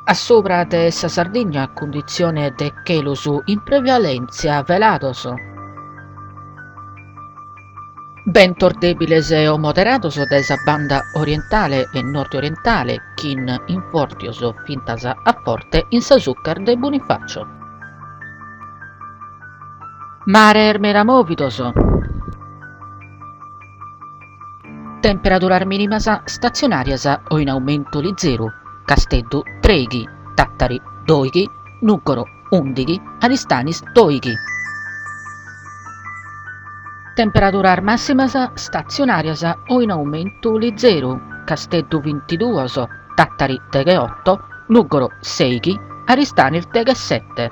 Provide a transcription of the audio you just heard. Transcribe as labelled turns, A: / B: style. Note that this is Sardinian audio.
A: A subra de sa Sardigna cunditzione de chelos in prevalèntzia velados. Bentos dèbiles o moderados dae sa banda orientale e nord-orientale chin infòrtios fintzas a forte in sas ucas de Bonifacio. Mares meda mòvidos. Temperaduras mìnimas statzionàrias o in aumentu lizeru, Casteddu trèighi, Tàtari dòighi, Nùgoro ùndighi, Aristanis dòighi. Temperaduras màssimas statzionàrias o in aumentu lizeru, Casteddu bintiduos, Tàtari degheoto, Nùgoro sèighi, Aristanis deghessete.